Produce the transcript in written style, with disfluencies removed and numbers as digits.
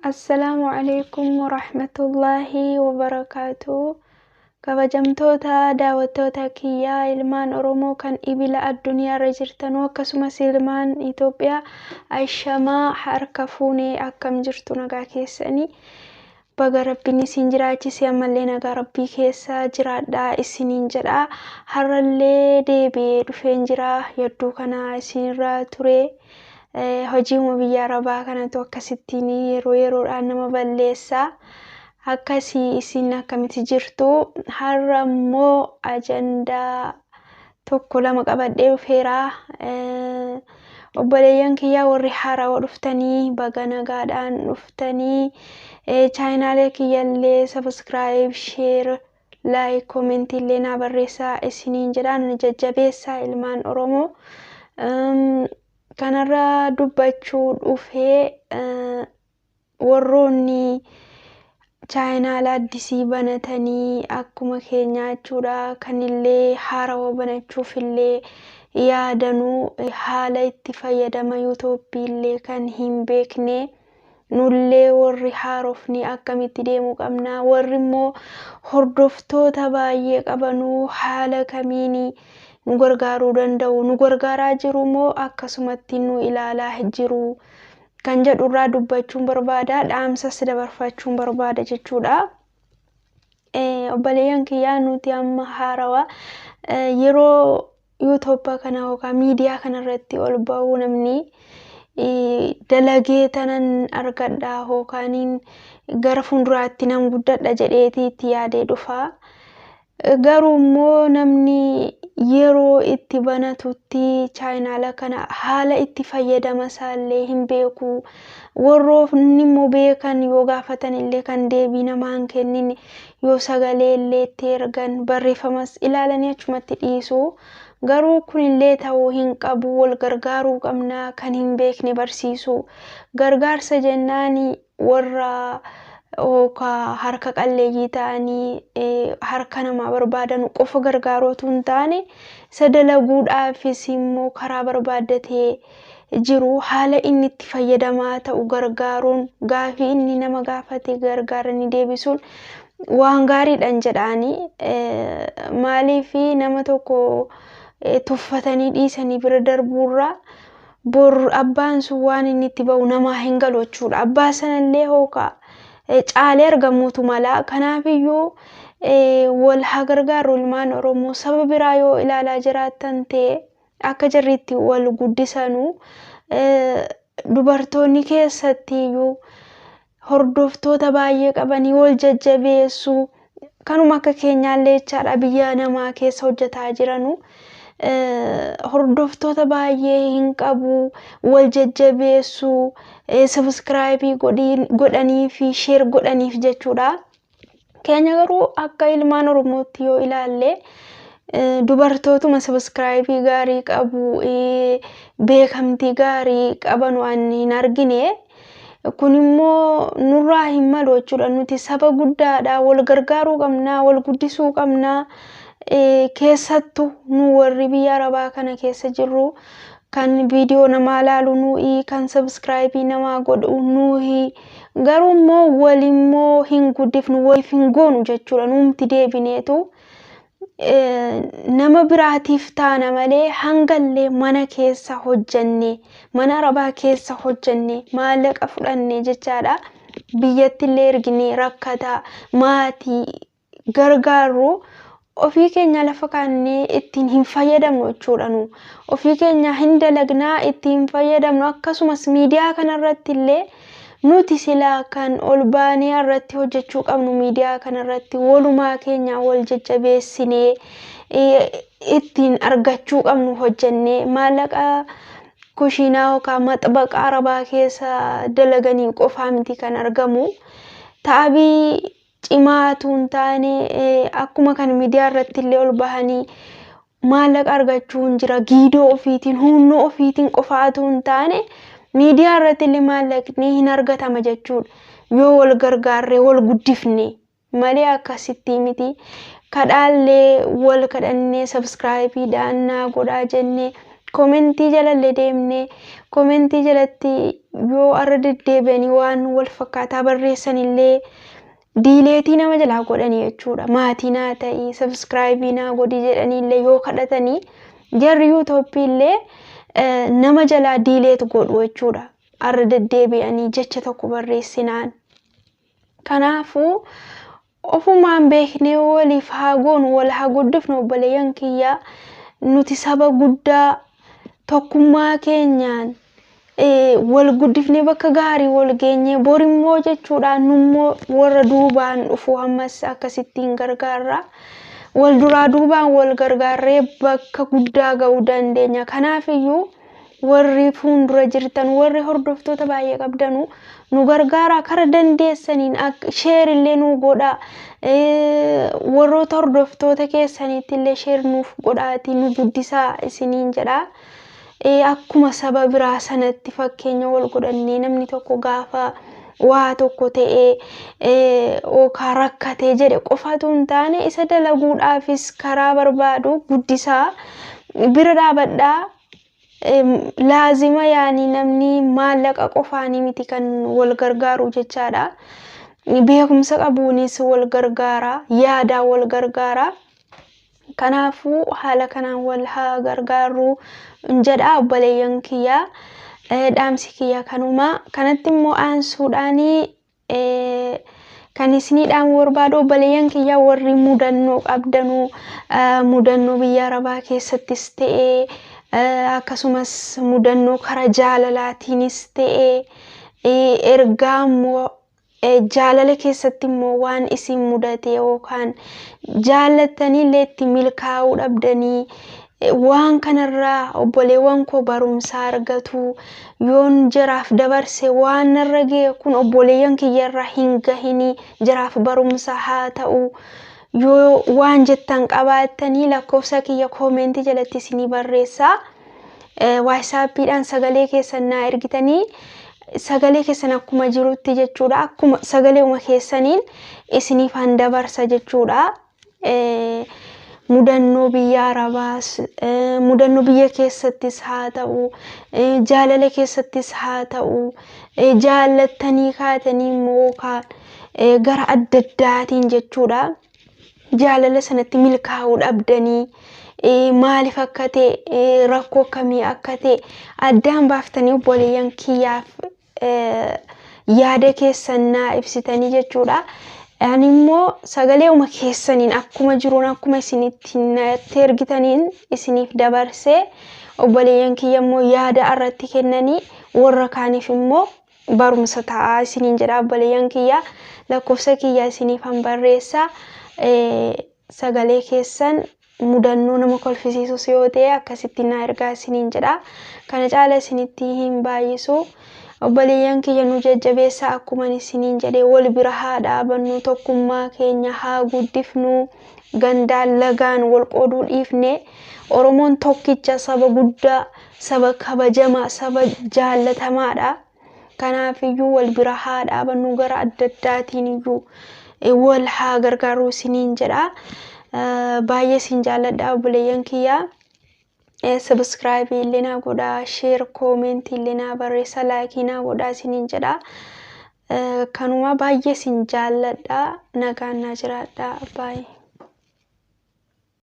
Assalaamu alaikum warahmatullaahi wabarakaatu. Kabajamtoota daawwattoota kiyyaa, ilmaan Oromoo kan ibila addunyaarra jirtanuu, akkasumas ilmaan Itoophiyaa, ashamaa harka fuunee, akkam jirtu? Nagaa keessanii? Baga Rabbiin isin jiraachise. Ammallee nagaa Rabbii keessa jiraadhaa isiniin jedha. Har'allee deebi'ee dhufeen jira. Yadduu kana isinirra ture. Hojiima biyya Arabaa kanatu akkasittiin yeroo yeroodhaan nama balleessa. Akkasii isin akkamitti jirtu? Har'a immoo ajandaa tokko lama qabadhee dhufeera. Obboleeyyan kiyyaa warri haarawaa dhuftanii, baga nagaadhaan dhuftanii. Chaayinaalee kiyyallee subscribe, share, like, commentii illee naa barreessaa isiniin jedha. Na jajjabeessaa, ilmaan Oromoo. Kanarra dubbachuu dhufee, warroonni chaayinaala addisii banatanii akkuma keenyaa jechuudha, kanillee haarawaa banachuuf illee yaadanuu, haala itti fayyadama YouTubeii illee kan hin beekne, nullee warri haarofni akkamitti deemuu qabna, warri immoo hordoftoota baay'ee qabanuu haala kamiin nu gargaaruu danda'u, nu gargaaraa jiru moo akkasumatti nu ilaalaa jiru kan jedhurraa dubbachuun barbaada, dhaamsas dabarfachuun barbaada jechuudha. Obboleeyyan kiyyaa, nuti amma haarawaa yeroo YouTubeaa kana yookaan miidiyaa kanarratti ol ba'uu, namni dalagee tanan argadha yookaan gara fuulduraatti nan guddadha jedheeti itti yaadee dhufa. Garuu immoo namni yeroo itti banatutti chaayinaala kana haala itti fayyadama isaallee hin beeku. Warroonni immoo beekan yoo gaafatan illee kan deebii namaa hin kennin, yoo sagalee illee itti ergan barreeffamas ilaalanii achumatti dhiisu. Garuu kunillee ta'uu hin qabu. Wal gargaaruu qabna, kan hin beekne barsiisu. Gargaarsa jennaan warra yookaan harka qalleeyyii ta'anii harka namaa barbaadan qofa gargaaruu otoo hin taane, isa dalaguudhaafis immoo karaa barbaaddatee jiru haala inni itti fayyadamaa ta'u gargaaruun, gaafii inni nama gaafate gargaaranii deebisuun waan gaariidhaan jedhaanii. Maaliif nama tokko tuffatanii dhiisanii bira darbuurraa, bor abbaan sun waan inni itti ba'u namaa hin galu jechuudha. Abbaa sanallee hookaa caalee argamuutu mala. Kanaafiyyuu wal haa gargaarru, ilmaan Oromoo. Saba biraa yoo ilaalaa jiraattan ta'e, akka jarri itti wal guddisanuu, dubartoonni keessattiyyuu hordoftoota baay'ee qabanii wal jajjabeessuu, kanuma akka keenyaallee jechaadha, biyya namaa keessa hojjetaa jiranu. Hordoftoota baay'ee hin qabu, wal jajjabeessuu, subscribeii godhanii fi share godhaniif jechuudha. Keenya garuu akka ilmaan Oromootti yoo ilaalle, dubartootuma subscribeii gaarii qabu, beekamtii gaarii qaban waan hin argine. Kun immoo nurraa hin malu jechuudha. Nuti saba guddaadha. Wal gargaaruu qabna, wal guddisuu qabna. Keessattuu nu warri biyya Arabaa kana keessa jirru, kan viidiyoo namaa laalu nuyi, kan subscribeii namaa godhu nuyi. Garuu immoo walimmoo hin guddifnu, waliif hin goonu jechuudha. Nuumti deebineetu nama biraatiif taana malee, hangallee mana keessa hojjenne, mana Arabaa keessa hojjenne, maallaqa fudhanne jechaadha. Biyyatti illee erginee rakkataa maatii gargaarru, ofii keenya lafa kaannee ittiin hin fayyadamnu jechuudha nu. Ofii keenya hin dalagnaa, ittiin fayyadamnu. Akkasumas miidiyaa kanarratti illee nuti silaa kan ol baanee irratti hojjechuu qabnu, miidiyaa kanarratti walumaa keenya wal jajjabeessinee ittiin argachuu qabnu hojjennee, maallaqa kushiinaa yookaan maxbaqa Arabaa keessa dalaganii qofaa miti kan argamu. Ta'abii cimaatu hin taane, akkuma kan miidiyaa irratti illee ol bahanii maallaqa argachuu hin jira. Giidoo ofiitiin, humna ofiitiin qofaatu hin taane, miidiyaa irratti illee maallaqni hin argatama jechuudha. Yoo wal gargaarree wal guddifne malee akkasitti miti. Kadhaallee wal kadhannee, subscribeiidhaan naa godhaa jennee Koomentii jalallee deemnee koomentii jalatti yoo arra deddeebi'anii waan wal fakkaataa barreessanillee diileetii nama jalaa godhanii jechuudha. Maatii naa ta'ii, sabskraayibii naa godhi jedhaniillee yoo kadhatanii jarri yuutuubii illee nama jalaa diileet godhu jechuudha. Arra deddeebi'anii jecha tokko barreessinaan. Kanaafuu ofumaan beeknee waliif haa goonu, wal haa guddifnu obboleeyyan kiyyaa. Nuti saba guddaa tokkummaa keenyaan wal guddifnee bakka gaarii wal geenyee borimmoo jechuudha nummoo warra duubaan dhufu ammas akkasittiin gargaarra. Wal duraa duubaan wal gargaarree bakka guddaa ga'uu dandeenya. Kanaafiyyuu warri fuuldura jirtan warri hordoftoota baay'ee qabdanu nu gargaaraa kara dandeessaniin sheer illee nu godhaa. Warroota hordoftoota keessaniitti illee sheer nuuf godhaatii nu guddisaa isiniin jedhaa. Akkuma saba biraa sanatti fakkeenya wal godhannee namni tokko gaafa waa tokko ta'ee yookaan rakkatee jedhe qofatu hin taane isa dalaguudhaafis karaa barbaadu guddisaa bira dhaabadhaa. Laazima yaanii namni maallaqa qofaanii miti kan wal gargaaru jechaadha. Beekumsa qabuunis wal gargaara, yaadaan wal gargaara. Kanaafuu haala kanaan wal haa gargaarru jedha obboleeyyan kiyyaa. Dhaamsi kiyya kanuma. Kanatti immoo aansuudhaanii kan isinii dhaamu barbaadu obboleeyyan kiyyaa warri mudannoo qabdanuu mudannoo biyya arabaa keessattis ta'ee akkasumas mudannoo karaa jaalalaatiinis ta'ee ergaa immoo jaalala keessatti immoo waan isin mudate yookaan jaallattaniillee itti milkaa'uu dhabdanii waan kanarraa obboleewwan koo barumsa argatu yoon jaraaf dabarse waan narra ga'e kun obboleeyyan kiyyarraa hin gahinii jaraaf barumsa haa ta'u yoo waan jettan qabaattanii lakkoofsa kiyya koomentii jalatti isinii barreessaa. Waayisaappiidhaan sagalee keessan naa ergitanii sagalee keessan akkuma jirutti jechuudha. Akkuma sagaleuma keessaniin isiniifan dabarsa jechuudha. Mudannoo biyya Arabaas, mudannoo biyya keessattis haa ta'u, jaalala keessattis haa ta'u, jaallattanii kaatanii immoo gara adda addaatiin jechuudha. Jaalala sanatti milkaa'uu dhabdanii maaliif akka ta'e rakkoo akkamii akka ta'e addaan baaftanii obboleeyyan kiyyaaf yaada keessan naa ibsitanii jechuudha. Ani immoo sagaleuma keessaniin akkuma jiruun akkuma isinitti natti ergitaniin isiniif dabarsee obboleeyyan kiyya immoo yaada irratti kennanii warra kaaniif immoo barumsa ta'aa isiniin jedha obboleeyyan kiyya lakkoofsa kiyya isiniifan barreessaa. Sagalee keessan mudannoo nama kolfisiisus yoo ta'e akkasitti naa ergaa isiniin jedha. Kana caala isinitti hin baay'isu. Obboleeyyan kiyya nu jajjabeessaa akkuma isiniin jedhe wal bira haa dhaabannu tokkummaa keenya haa guddifnu gandaan lagaan wal qooduu dhiifne Oromoon tokkicha saba guddaa saba kabajamaa saba jaallatamaadha. Kanaafiyyuu wal bira haa dhaabannu gara adda addaatiin iyyuu wal haa gargaaru isiniin jedha. Baay'ee isin jaalladha obboleeyyan kiyyaa. Sabiskiraayibii illee naa godhaa, sheer, koomentii illee naa barreessa, laayikii naa godhaa isiniin jedha. Kanuma baay'ee isin jaalladha. Nagaan naa jiraadha. Baay'ee.